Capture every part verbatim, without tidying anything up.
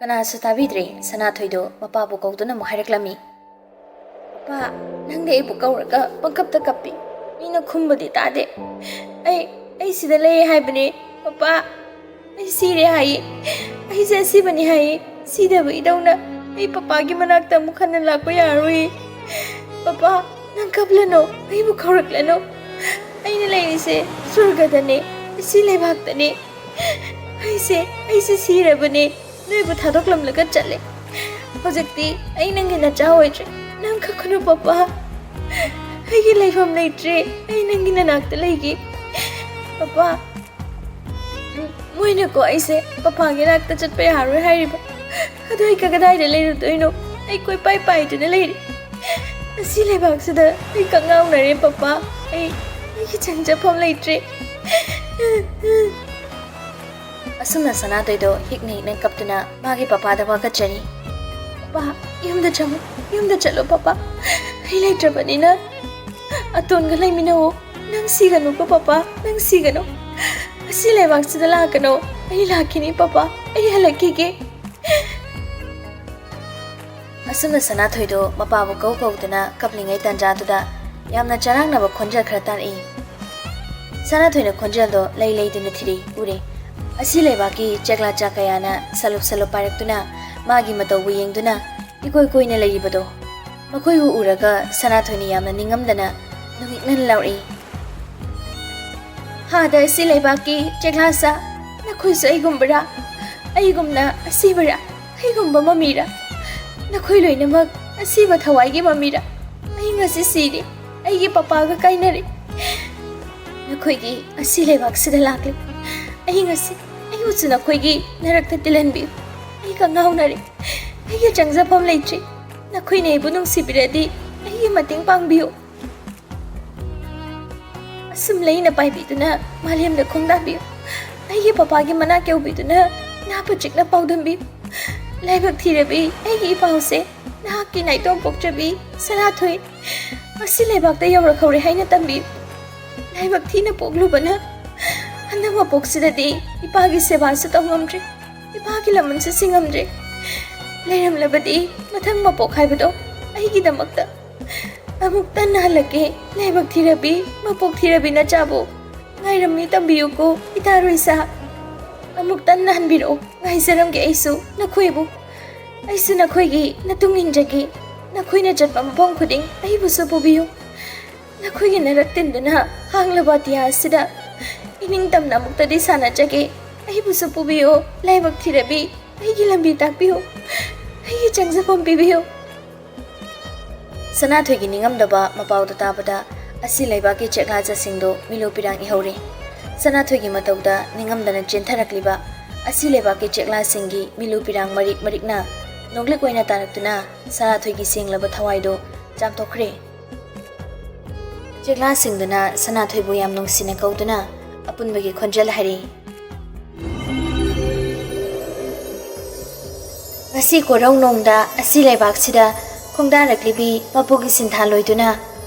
ꯀꯅꯥꯁꯨ ꯇꯥꯕꯤꯗ꯭ꯔꯦ꯫ ꯁꯅꯥꯊꯣꯏꯗꯣ ꯃꯄꯥꯕꯨ ꯀꯧꯗꯨꯅ ꯑꯃꯨꯛ ꯍꯥꯏꯔꯛꯂꯝꯃꯤ, "ꯃꯄꯥ, ꯅꯪꯗꯤ ꯑꯩꯕꯨ ꯀꯧꯔꯒ ꯄꯪꯀꯞꯇ ꯀꯞꯄꯤ꯫ ꯃꯤꯅ ꯈꯨꯝꯕꯗꯤ ꯇꯥꯗꯦ꯫ ꯑꯩ, ꯑꯩ ꯁꯤꯗ ꯂꯩꯌꯦ ꯍꯥꯏꯕꯅꯦ꯫ ꯄꯄꯥ, ꯑꯩ ꯁꯤꯔꯦ ꯍꯥꯏꯌꯦ꯫ ꯑꯩꯁꯦ ꯑꯁꯤꯕꯅꯤ ꯍꯥꯏꯌꯦ꯫ ꯁꯤꯗꯕꯒꯤꯗꯧꯅ ꯑꯩ ꯄꯄꯥꯒꯤ ꯃꯅꯥꯛꯇ ꯑꯃꯨꯛ ꯍꯟꯅ ꯂꯥꯛꯄ ꯌꯥꯔꯔꯣꯏꯌꯦ꯫ ꯄꯄꯥ, ꯅꯪ ꯀꯞꯂꯅꯨ, ꯑꯩꯕꯨ ꯀꯧꯔꯛꯂꯅꯨ꯫ ꯑꯩꯅ ꯂꯩꯔꯤꯁꯦ ꯁ꯭ꯋꯔꯒꯗꯅꯦ, ꯑꯁꯤ ꯂꯩꯕꯥꯛꯇꯅꯦ꯫ ꯑꯩꯁꯦ, ꯑꯩꯁꯦ ꯁꯤꯔꯕꯅꯦ꯫ ꯅꯣꯏꯕꯨ ꯊꯥꯗꯣꯛꯂꯝꯂꯒ ꯆꯠꯂꯦ꯫ ꯍꯧꯖꯤꯛꯇꯤ ꯑꯩ ꯅꯪꯒꯤ ꯅꯆꯥ ꯑꯣꯏꯗ꯭ꯔꯦ꯫ ꯅꯪ ꯀꯞꯀꯅꯨ ꯄꯄꯥ꯫ ꯑꯩꯒꯤ ꯂꯩꯐꯝ ꯂꯩꯇ꯭ꯔꯦ꯫ ꯑꯩ ꯅꯪꯒꯤ ꯅꯅꯥꯛꯇ ꯂꯩꯒꯦ꯫ ꯄꯄꯥ, ꯃꯣꯏꯅꯀꯣ ꯑꯩꯁꯦ ꯄꯄꯥꯒꯤ ꯅꯥꯛꯇ ꯆꯠꯄ ꯌꯥꯔꯣꯏ ꯍꯥꯏꯔꯤꯕ꯫ ꯑꯗꯣ ꯑꯩ ꯀꯗꯥꯏꯗ ꯂꯩꯔꯨꯗꯣꯏꯅꯣ? ꯑꯩ ꯀꯣꯏꯄꯥꯏ ꯄꯥꯏꯗꯨꯅ ꯂꯩꯔꯦ꯫ ꯑꯁꯤ ꯂꯩꯕꯥꯛꯁꯤꯗ ꯑꯩ ꯀꯛꯉꯥꯎꯅꯔꯦ ꯄꯄꯥ꯫ ꯑꯩ, ꯑꯩꯒꯤ ꯆꯪꯖꯐꯝ ꯂꯩꯇ꯭ꯔꯦ꯫ ꯑꯁꯨꯝꯅ ꯁꯅꯥꯊꯣꯏꯗꯣ ꯍꯤꯛꯅ ꯍꯤꯛꯅ ꯀꯞꯇꯨꯅ ꯃꯥꯒꯤ ꯄꯄꯥꯗ ꯋꯥꯀꯠꯆꯔꯤ꯫ "ꯄꯄꯥ, ꯌꯨꯝꯗ ꯆꯪꯉꯨ, ꯌꯨꯝꯗ ꯆꯠꯂꯣ ꯄꯄꯥ꯫ ꯑꯩ ꯂꯩꯇ꯭ꯔꯕꯅꯤꯅ ꯑꯇꯣꯟꯒ ꯂꯩꯃꯤꯟꯅꯧ꯫ ꯅꯪ ꯁꯤꯒꯅꯨꯀꯣ ꯄꯄꯥ, ꯅꯪ ꯁꯤꯒꯅꯨ꯫ ꯑꯁꯤ ꯂꯩꯕꯥꯛꯁꯤꯗ ꯂꯥꯛꯀꯅꯨ꯫ ꯑꯩ ꯂꯥꯛꯈꯤꯅꯤ ꯄꯄꯥ, ꯑꯩ ꯍꯜꯂꯛꯈꯤꯒꯦ꯫" ꯑꯁꯨꯝꯅ ꯁꯅꯥꯊꯣꯏꯗꯣ ꯃꯄꯥꯕꯨ ꯀꯧ ꯀꯧꯗꯨꯅ ꯀꯞꯂꯤꯉꯩ ꯇꯥꯟꯖꯥꯗꯨꯗ ꯌꯥꯝꯅ ꯆꯔꯥꯡꯅꯕ ꯈꯣꯟꯖꯦꯜ ꯈꯔ ꯇꯥꯔꯛꯏ꯫ ꯁꯅꯥꯊꯣꯏꯅ ꯈꯣꯟꯖꯦꯜꯗꯣ ꯂꯩ ꯂꯩꯗꯨꯅ ꯊꯤꯔꯤ ꯎꯔꯦ꯫ ꯑꯁꯤ ꯂꯩꯕꯥꯛꯀꯤ ꯆꯦꯛꯂꯥ ꯆꯥ ꯀꯌꯥꯅ ꯁꯂꯨꯞ ꯁꯂꯨꯞ ꯄꯥꯏꯔꯛꯇꯨꯅ ꯃꯥꯒꯤ ꯃꯇꯧꯕꯨ ꯌꯦꯡꯗꯨꯅ ꯏꯀꯣꯏ ꯀꯣꯏꯅ ꯂꯩꯔꯤꯕꯗꯣ, ꯃꯈꯣꯏꯕꯨ ꯎꯔꯒ ꯁꯅꯥꯊꯣꯏꯅ ꯌꯥꯝꯅ ꯅꯤꯡꯉꯝꯗꯅ ꯅꯨꯃꯤꯠꯅ ꯂꯥꯎꯔꯛꯏ꯫ "ꯍꯥꯗ ꯑꯁꯤ ꯂꯩꯕꯥꯛꯀꯤ ꯆꯦꯛꯂꯥ ꯆꯥ, ꯅꯈꯣꯏꯁꯨ ꯑꯩꯒꯨꯝꯕꯔꯥ? ꯑꯩꯒꯨꯝꯅ ꯑꯁꯤꯕꯔꯥ? ꯑꯩꯒꯨꯝꯕ ꯃꯃꯤꯔꯥ? ꯅꯈꯣꯏ ꯂꯣꯏꯅꯃꯛ ꯑꯁꯤꯕ ꯊꯋꯥꯏꯒꯤ ꯃꯃꯤꯔꯥ? ꯑꯩ ꯉꯁꯤ ꯁꯤꯔꯦ꯫ ꯑꯩꯒꯤ ꯄꯄꯥꯒ ꯀꯥꯏꯅꯔꯦ꯫ ꯅꯈꯣꯏꯒꯤ ꯑꯁꯤ ꯂꯩꯕꯥꯛꯁꯤꯗ ꯂꯥꯛꯂꯦ꯫ ꯑꯩ ꯉꯁꯤ, ꯑꯩꯕꯨꯁꯨ ꯅꯈꯣꯏꯒꯤ ꯅꯔꯛꯇ ꯇꯤꯜꯍꯟꯕꯤꯌꯨ꯫ ꯑꯩ ꯀꯉꯥꯎꯅꯔꯦ꯫ ꯑꯩꯒꯤ ꯆꯪꯖꯐꯝ ꯂꯩꯇ꯭ꯔꯦ꯫ ꯅꯈꯣꯏꯅ ꯑꯩꯕꯨ ꯅꯨꯡꯁꯤꯕꯤꯔꯗꯤ ꯑꯩꯒꯤ ꯃꯇꯦꯡ ꯄꯥꯡꯕꯤꯌꯨ꯫ ꯑꯁꯨꯝ ꯂꯩꯅ ꯄꯥꯏꯕꯤꯗꯨꯅ ꯃꯥꯂꯦꯝꯗ ꯈꯣꯡꯗꯥꯕꯤꯌꯨ꯫ ꯑꯩꯒꯤ ꯄꯄꯥꯒꯤ ꯃꯅꯥꯛ ꯌꯧꯕꯤꯗꯨꯅ ꯅꯥꯄ ꯆꯤꯛꯅ ꯄꯥꯎꯗꯝꯕꯤꯌꯨ꯫ ꯂꯥꯏꯕꯛ ꯊꯤꯔꯕꯤ ꯑꯩꯒꯤ ꯏꯄꯥꯎꯁꯦ, ꯅꯍꯥꯛꯀꯤ ꯅꯥꯏꯇꯣꯝ ꯄꯣꯛꯆꯕꯤ ꯁꯅꯥꯊꯣꯏ ꯑꯁꯤ ꯂꯩꯕꯥꯛꯇ ꯌꯧꯔꯛꯍꯧꯔꯦ ꯍꯥꯏꯅ ꯇꯝꯕꯤꯌꯨ꯫ ꯂꯥꯏꯕꯛ ꯊꯤꯅ ꯄꯣꯛꯂꯨꯕꯅ ꯍꯟꯗꯛ ꯃꯄꯣꯛꯁꯤꯗꯗꯤ ꯏꯄꯥꯒꯤ ꯁꯦꯕꯥꯁꯨ ꯇꯧ ꯉꯝꯗ꯭ꯔꯦ꯫ ꯏꯄꯥꯒꯤ ꯂꯃꯟꯁꯨ ꯁꯤꯡꯉꯝꯗ꯭ꯔꯦ꯫ ꯂꯩꯔꯝꯂꯕꯗꯤ ꯃꯊꯪ ꯃꯄꯣꯛ ꯍꯥꯏꯕꯗꯣ ꯑꯩꯒꯤꯗꯃꯛꯇ ꯑꯃꯨꯛ ꯇꯟꯅ ꯍꯜꯂꯛꯀꯦ꯫ ꯂꯥꯏꯕꯛ ꯊꯤꯔꯕꯤ, ꯃꯄꯣꯛ ꯊꯤꯔꯕꯤ ꯅꯆꯥꯕꯨ ꯉꯥꯏꯔꯝꯃꯤ ꯇꯝꯕꯤꯌꯨꯀꯣ ꯏꯇꯥ ꯔꯣꯏꯁꯥ꯫ ꯑꯃꯨꯛ ꯇꯟꯅ ꯍꯟꯕꯤꯔꯛꯑꯣ, ꯉꯥꯏꯖꯔꯝꯒꯦ ꯑꯩꯁꯨ ꯅꯈꯣꯏꯕꯨ꯫ ꯑꯩꯁꯨ ꯅꯈꯣꯏꯒꯤ ꯅꯇꯨꯡ ꯏꯟꯖꯒꯦ꯫ ꯅꯈꯣꯏꯅ ꯆꯠꯄ ꯃꯐꯝ ꯈꯨꯗꯤꯡ ꯑꯩꯕꯨꯁꯨ ꯄꯨꯕꯤꯌꯨ꯫ ꯅꯈꯣꯏꯒꯤ ꯅꯔꯛ ꯇꯤꯟꯗꯨꯅ ꯍꯥꯡꯂꯕ ꯑꯇꯤꯌꯥ ꯑꯁꯤꯗ ꯏꯅꯤꯡꯇꯝꯅ ꯑꯃꯨꯛꯇꯗꯤ ꯁꯥꯟꯅꯖꯒꯦ꯫ ꯑꯩꯕꯨꯁꯨ ꯄꯨꯕꯤꯌꯨ, ꯂꯥꯏꯕꯛ ꯊꯤꯔꯕꯤ, ꯑꯩꯒꯤ ꯂꯝꯕꯤ ꯇꯥꯛꯄꯤꯌꯨ, ꯑꯩꯒꯤ ꯆꯪꯖꯐꯝ ꯄꯤꯕꯤꯌꯨ꯫ ꯁꯅꯥꯊꯣꯏꯒꯤ ꯅꯤꯡꯉꯝꯗꯕ ꯃꯄꯥꯎꯗꯨ ꯇꯥꯕꯗ ꯑꯁꯤ ꯂꯩꯕꯥꯛꯀꯤ ꯆꯦꯛꯂꯥ ꯆꯥꯁꯤꯡꯗꯨ ꯃꯤꯂꯨ ꯄꯤꯔꯥꯡ ꯏꯍꯧꯔꯦ꯫ ꯁꯅꯥꯊꯣꯏꯒꯤ ꯃꯇꯧꯗ ꯅꯤꯡꯉꯝꯗꯅ ꯆꯦꯟꯊꯔꯛꯂꯤꯕ ꯑꯁꯤ ꯂꯩꯕꯥꯛꯀꯤ ꯆꯦꯛꯂꯥꯁꯤꯡꯒꯤ ꯃꯤꯂꯨ ꯄꯤꯔꯥꯡ ꯃꯔꯤꯛ ꯃꯔꯤꯛꯅ ꯅꯣꯡꯂꯤꯛ ꯑꯣꯏꯅ ꯇꯥꯔꯛꯇꯨꯅ ꯁꯅꯥꯊꯣꯏꯒꯤ ꯁꯦꯡꯂꯕ ꯊꯋꯥꯏꯗꯨ ꯆꯥꯝꯊꯣꯛꯈ꯭ꯔꯦ꯫ ꯆꯦꯛꯂꯥꯁꯤꯡꯗꯨꯅ ꯁꯅꯥꯊꯣꯏꯕꯨ ꯌꯥꯝ ꯅꯨꯡꯁꯤꯅ ꯀꯧꯗꯨꯅ ꯑꯄꯨꯟꯕꯒꯤ ꯈꯣꯟꯖꯦꯜ ꯍꯥꯏꯔꯤ꯫ ꯉꯁꯤ ꯀꯣꯔꯧ ꯅꯣꯡꯗ ꯑꯁꯤ ꯂꯩꯕꯥꯛꯁꯤꯗ ꯈꯣꯡꯗꯥꯔꯛꯂꯤꯕꯤ ꯃꯄꯨꯒꯤ ꯁꯤꯟꯊꯥ ꯂꯣꯏꯗꯨꯅ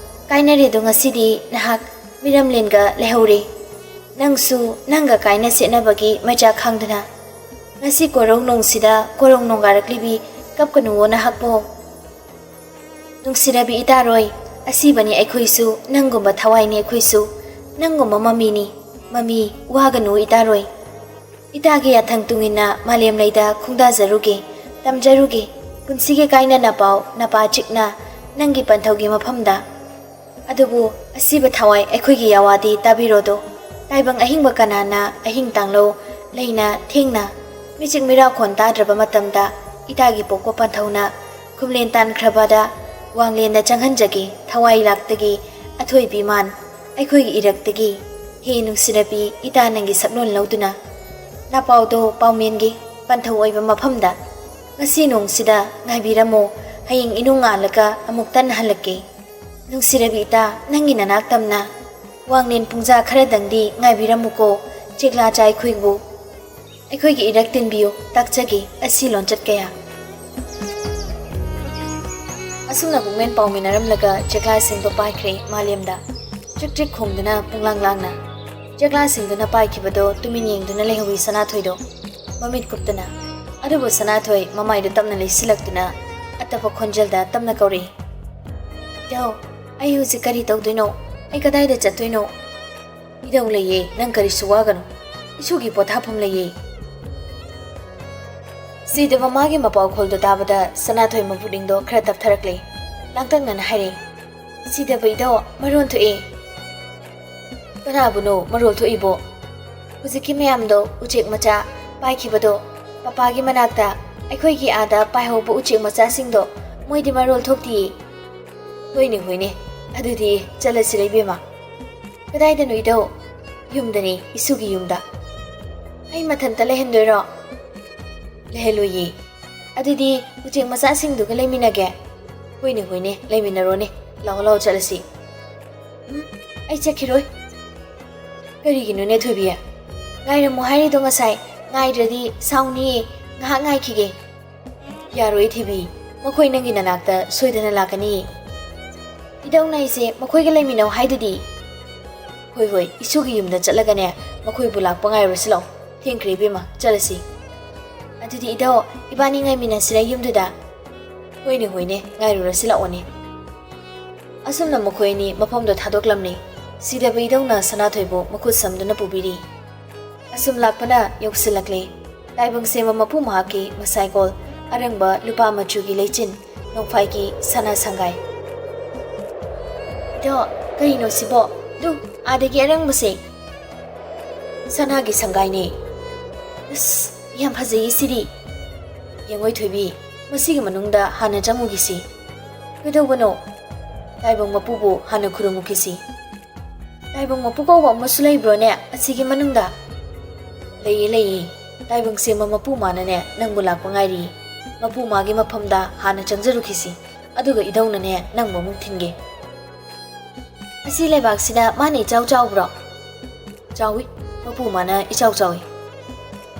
ꯀꯥꯏꯅꯔꯦꯗꯣ, ꯉꯁꯤꯗꯤ ꯅꯍꯥꯛ ꯃꯤꯔꯝꯂꯦꯟꯒ ꯂꯩꯍꯧꯔꯦ꯫ ꯅꯪꯁꯨ ꯅꯪꯒ ꯀꯥꯏꯅ ꯁꯦꯠꯅꯕꯒꯤ ꯃꯩꯆꯥꯛ ꯈꯥꯡꯗꯨꯅ ꯉꯁꯤ ꯀꯣꯔꯧ ꯅꯣꯡꯁꯤꯗ ꯀꯣꯔꯧ ꯅꯣꯡꯒꯥꯔꯛꯂꯤꯕꯤ ꯀꯞꯀꯅꯨꯋꯣ ꯅꯍꯥꯛꯄꯣ꯫ ꯅꯨꯡꯁꯤꯔꯕꯤ ꯏꯇꯥꯔꯣꯏ, ꯑꯁꯤꯕꯅꯤ ꯑꯩꯈꯣꯏꯁꯨ, ꯅꯪꯒꯨꯝꯕ ꯊꯋꯥꯏꯅꯤ ꯑꯩꯈꯣꯏꯁꯨ, ꯅꯪꯒꯨꯝꯕ ꯃꯃꯤꯅꯤ, ꯃꯃꯤ ꯋꯥꯒꯅꯨ ꯏꯇꯥꯔꯣꯏ꯫ ꯏꯇꯥꯒꯤ ꯌꯥꯊꯪ ꯇꯨꯡꯏꯟꯅ ꯃꯥꯂꯦꯝ ꯂꯩꯗ ꯈꯣꯡꯗꯥꯖꯔꯨꯒꯦ, ꯇꯝꯖꯔꯨꯒꯦ, ꯄꯨꯟꯁꯤꯒꯤ ꯀꯥꯏꯅꯅ ꯄꯥꯎ ꯅꯄꯥ ꯆꯤꯛꯅ ꯅꯪꯒꯤ ꯄꯟꯊꯧꯒꯤ ꯃꯐꯝꯗ꯫ ꯑꯗꯨꯕꯨ ꯑꯁꯤꯕ ꯊꯋꯥꯏ ꯑꯩꯈꯣꯏꯒꯤ ꯌꯥꯋꯥꯗꯤ ꯇꯥꯕꯤꯔꯣꯗꯣ꯫ ꯇꯥꯏꯕꯪ ꯑꯍꯤꯡꯕ ꯀꯅꯥꯅ ꯑꯍꯤꯡ ꯇꯥꯡꯂꯧ ꯂꯩꯅ ꯊꯦꯡꯅ ꯃꯤꯆꯤꯛ ꯃꯤꯔꯥꯎꯈꯣꯟ ꯇꯥꯗ꯭ꯔꯕ ꯃꯇꯝꯗ ꯏꯇꯥꯒꯤ ꯄꯣꯛꯄ ꯄꯟꯊꯧꯅ ꯈꯨꯝꯂꯦꯟ ꯇꯥꯟꯈ꯭ꯔꯕꯗ ꯋꯥꯡꯂꯦꯟꯗ ꯆꯪꯍꯟꯖꯒꯦ ꯊꯋꯥꯏ ꯂꯥꯛꯇꯒꯤ ꯑꯊꯣꯏꯕꯤ ꯃꯥꯟ ꯑꯩꯈꯣꯏꯒꯤ ꯏꯔꯛꯇꯒꯤ꯫ ꯍꯦ ꯅꯨꯡꯁꯤꯔꯕꯤ ꯏꯇꯥ ꯅꯪꯒꯤ ꯁꯛꯂꯣꯟ ꯂꯧꯗꯨꯅ ꯅꯄꯥꯎꯗꯣ ꯄꯥꯎꯃꯦꯟꯒꯤ ꯄꯟꯊꯧ ꯑꯣꯏꯕ ꯃꯐꯝꯗ ꯉꯁꯤ ꯅꯣꯡꯁꯤꯗ ꯉꯥꯏꯕꯤꯔꯝꯃꯣ꯫ ꯍꯌꯦꯡ ꯏꯅꯨꯡ ꯉꯥꯜꯂꯒ ꯑꯃꯨꯛ ꯇꯟꯅ ꯍꯜꯂꯛꯀꯦ꯫ ꯅꯨꯡꯁꯤꯔꯕꯤ ꯏꯇꯥ, ꯅꯪꯒꯤ ꯅꯅꯥꯛ ꯇꯝꯅ ꯋꯥꯡꯂꯦꯟ ꯄꯨꯡꯖꯥ ꯈꯔꯗꯪꯗꯤ ꯉꯥꯏꯕꯤꯔꯝꯃꯨꯀꯣ꯫ ꯆꯦꯛꯂꯥ ꯆꯥꯏꯈꯨꯏꯕꯨ ꯑꯩꯈꯣꯏꯒꯤ ꯏꯔꯛ ꯇꯤꯟꯕꯤꯌꯨ, ꯇꯥꯛꯆꯒꯦ ꯑꯁꯤ ꯂꯣꯟꯆꯠ ꯀꯌꯥ꯫ ꯑꯁꯨꯝꯅ ꯕꯨꯛꯃꯦꯟ ꯄꯥꯎꯃꯤꯟꯅꯔꯝꯂꯒ ꯆꯦꯛꯂꯥꯁꯤꯡꯗꯣ ꯄꯥꯏꯈ꯭ꯔꯦ ꯃꯥꯂꯦꯝꯗ꯫ ꯆ꯭ꯔꯤꯛ ꯆ꯭ꯔꯤꯛ ꯈꯣꯡꯗꯨꯅ ꯄꯨꯡꯂꯥꯡ ꯂꯥꯡꯅ ꯆꯦꯛꯂꯥꯁꯤꯡꯗꯨꯅ ꯄꯥꯏꯈꯤꯕꯗꯣ ꯇꯨꯃꯤꯟ ꯌꯦꯡꯗꯨꯅ ꯂꯩꯍꯧꯏ ꯁꯅꯥꯊꯣꯏꯗꯣ꯫ ꯃꯃꯤꯠ ꯀꯨꯞꯇꯅ꯫ ꯑꯗꯨꯕꯨ ꯁꯅꯥꯊꯣꯏ ꯃꯃꯥꯏꯗꯨ ꯇꯞꯅ ꯂꯩꯁꯤꯜꯂꯛꯇꯨꯅ ꯑꯇꯞꯄ ꯈꯣꯟꯖꯦꯜꯗ ꯇꯞꯅ ꯀꯧꯔꯛꯏ, "ꯏꯙꯧ, ꯑꯩ ꯍꯧꯖꯤꯛ ꯀꯔꯤ ꯇꯧꯗꯣꯏꯅꯣ? ꯑꯩ ꯀꯗꯥꯏꯗ ꯆꯠꯇꯣꯏꯅꯣ?" "ꯏꯙꯧ ꯂꯩꯌꯦ, ꯅꯪ ꯀꯔꯤꯁꯨ ꯋꯥꯒꯅꯨ꯫ ꯏꯁꯨꯒꯤ ꯄꯣꯊꯥꯐꯝ ꯂꯩꯌꯦ꯫" ꯁꯤꯗꯕ ꯃꯥꯒꯤ ꯃꯄꯥꯎꯈꯣꯜꯗꯣ ꯇꯥꯕꯗ ꯁꯅꯥꯊꯣꯏ ꯃꯄꯨꯛꯅꯤꯡꯗꯣ ꯈꯔ ꯇꯞꯊꯔꯛꯂꯦ꯫ ꯂꯥꯡꯇꯛꯅꯅ ꯍꯥꯏꯔꯦ, "ꯁꯤꯗꯕ ꯏꯙꯧ, ꯃꯔꯣꯟ ꯊꯣꯛꯑꯦ꯫" "ꯀꯅꯥꯕꯨꯅꯣ ꯃꯔꯣꯜ ꯊꯣꯛꯏꯕꯣ?" "ꯍꯧꯖꯤꯛꯀꯤ ꯃꯌꯥꯝꯗꯣ, ꯎꯆꯦꯛ ꯃꯆꯥ ꯄꯥꯏꯈꯤꯕꯗꯣ, ꯄꯄꯥꯒꯤ ꯃꯅꯥꯛꯇ, ꯑꯩꯈꯣꯏꯒꯤ ꯑꯥꯗ ꯄꯥꯏꯍꯧꯕ ꯎꯆꯦꯛ ꯃꯆꯥꯁꯤꯡꯗꯣ, ꯃꯣꯏꯗꯤ ꯃꯔꯣꯜ ꯊꯣꯛꯇꯤꯌꯦ꯫" "ꯍꯣꯏꯅꯦ, ꯍꯣꯏꯅꯦ, ꯑꯗꯨꯗꯤ ꯆꯠꯂꯁꯤꯔ ꯏꯕꯦꯝꯃ?" "ꯀꯗꯥꯏꯗꯅꯣ ꯏꯙꯧ?" "ꯌꯨꯝꯗꯅꯦ, ꯏꯁꯨꯒꯤ ꯌꯨꯝꯗ꯫" "ꯑꯩ ꯃꯊꯟꯇ ꯂꯩꯍꯟꯗꯣꯏꯔꯣ?" "ꯂꯩꯍꯜꯂꯣꯏꯌꯦ꯫" "ꯑꯗꯨꯗꯤ ꯎꯆꯦꯛ ꯃꯆꯥꯁꯤꯡꯗꯨꯒ ꯂꯩꯃꯤꯟꯅꯒꯦ꯫" "ꯍꯣꯏꯅꯦ, ꯍꯣꯏꯅꯦ, ꯂꯩꯃꯤꯟꯅꯔꯣꯅꯦ꯫ ꯂꯥꯛꯑꯣ, ꯂꯥꯛꯑꯣ, ꯆꯠꯂꯁꯤ꯫" "ꯎꯝ, ꯑꯩ ꯆꯠꯈꯤꯔꯣꯏ꯫" "ꯀꯔꯤꯒꯤꯅꯣꯅꯦ ꯊꯣꯏꯕꯤ? ꯉꯥꯏꯔꯝꯃꯣ ꯍꯥꯏꯔꯤꯗꯣ ꯉꯁꯥꯏ꯫ ꯉꯥꯏꯗ꯭ꯔꯗꯤ ꯁꯥꯎꯅꯤꯌꯦ꯫ ꯉꯥꯏꯍꯥꯛ ꯉꯥꯏꯈꯤꯒꯦ꯫" "ꯌꯥꯔꯣꯏ ꯊꯣꯏꯕꯤ, ꯃꯈꯣꯏ ꯅꯪꯒꯤ ꯅꯅꯥꯛꯇ ꯁꯣꯏꯗꯅ ꯂꯥꯛꯀꯅꯤ꯫" "ꯏꯙꯧꯅ ꯑꯩꯁꯦ ꯃꯈꯣꯏꯒ ꯂꯩꯃꯤꯟꯅꯧ ꯍꯥꯏꯗꯨꯗꯤ꯫" "ꯍꯣꯏ, ꯍꯣꯏ, ꯏꯁꯨꯒꯤ ꯌꯨꯝꯗ ꯆꯠꯂꯒꯅꯦ, ꯃꯈꯣꯏꯕꯨ ꯂꯥꯛꯄ ꯉꯥꯏꯔꯨꯔꯁꯤ ꯂꯥꯛꯑꯣ꯫ ꯊꯦꯡꯈ꯭ꯔꯦ ꯏꯕꯦꯝꯃ, ꯆꯠꯂꯁꯤ꯫" "ꯑꯗꯨꯗꯤ ꯏꯙꯧ, ꯏꯕꯥꯅꯤ ꯉꯥꯏꯃꯤꯟꯅꯁꯤꯔ ꯌꯨꯝꯗꯨꯗ?" "ꯍꯣꯏꯅꯦ, ꯍꯣꯏꯅꯦ, ꯉꯥꯏꯔꯨꯔꯁꯤ ꯂꯥꯛꯑꯣꯅꯦ꯫" ꯑꯁꯨꯝꯅ ꯃꯈꯣꯏ ꯑꯅꯤ ꯃꯐꯝꯗꯣ ꯊꯥꯗꯣꯛꯂꯝꯂꯦ꯫ ꯁꯤꯗꯕ ꯏꯙꯧꯅ ꯁꯅꯥꯊꯣꯏꯕꯨ ꯃꯈꯨꯠ ꯁꯝꯗꯨꯅ ꯄꯨꯕꯤꯔꯤ꯫ ꯑꯁꯨꯝ ꯂꯥꯛꯄꯅ ꯌꯧꯁꯤꯜꯂꯛꯂꯦ꯫ ꯇꯥꯏꯕꯪ ꯁꯦꯝꯕ ꯃꯄꯨ ꯃꯍꯥꯛꯀꯤ ꯃꯁꯥꯏꯀꯣꯜ ꯑꯔꯪꯕ ꯂꯨꯄꯥ ꯃꯆꯨꯒꯤ ꯂꯩꯆꯤꯟ ꯅꯣꯡꯐꯥꯏꯒꯤ ꯁꯅꯥ ꯁꯪꯒꯥꯏ꯫ "ꯏꯙꯧ, ꯀꯔꯤꯅꯣ ꯁꯤꯕꯣ? ꯇꯨ, ꯑꯥꯗꯒꯤ ꯑꯔꯪꯕꯁꯦ꯫" "ꯁꯅꯥꯒꯤ ꯁꯪꯒꯥꯏꯅꯦ꯫" "ꯑꯁ, ꯌꯥꯝ ꯐꯖꯩꯌꯦ ꯁꯤꯗꯤ꯫" "ꯌꯦꯡꯉꯣꯏ ꯊꯣꯏꯕꯤ, ꯃꯁꯤꯒꯤ ꯃꯅꯨꯡꯗ ꯍꯥꯟꯅ ꯆꯪꯉꯨꯈꯤꯁꯤ꯫" "ꯀꯩꯗꯧꯕꯅꯣ?" "ꯇꯥꯏꯕꯪ ꯃꯄꯨꯕꯨ ꯍꯥꯟꯅ ꯈꯨꯔꯨꯝꯃꯨꯈꯤꯁꯤ꯫" "ꯇꯥꯏꯕꯪ ꯃꯄꯨ ꯀꯧꯕ ꯑꯃꯁꯨ ꯂꯩꯕ꯭ꯔꯣꯅꯦ ꯑꯁꯤꯒꯤ ꯃꯅꯨꯡꯗ?" "ꯂꯩꯌꯦ, ꯂꯩꯌꯦ꯫ ꯇꯥꯏꯕꯪ ꯁꯦꯝꯕ ꯃꯄꯨ ꯃꯥꯅꯅꯦ, ꯅꯪꯕꯨ ꯂꯥꯛꯄ ꯉꯥꯏꯔꯤ꯫ ꯃꯄꯨ ꯃꯥꯒꯤ ꯃꯐꯝꯗ ꯍꯥꯟꯅ ꯆꯪꯖꯔꯨꯈꯤꯁꯤ, ꯑꯗꯨꯒ ꯏꯙꯧꯅꯅꯦ, ꯅꯪꯕꯨ ꯑꯃꯨꯛ ꯊꯤꯟꯒꯦ꯫" "ꯑꯁꯤ ꯂꯩꯕꯥꯛꯁꯤꯗ ꯃꯥꯅ ꯏꯆꯥꯎ ꯆꯥꯎꯕ꯭ꯔꯣ?" "ꯆꯥꯎꯏ, ꯃꯄꯨ ꯃꯥꯅ ꯏꯆꯥꯎ ꯆꯥꯎꯏ꯫"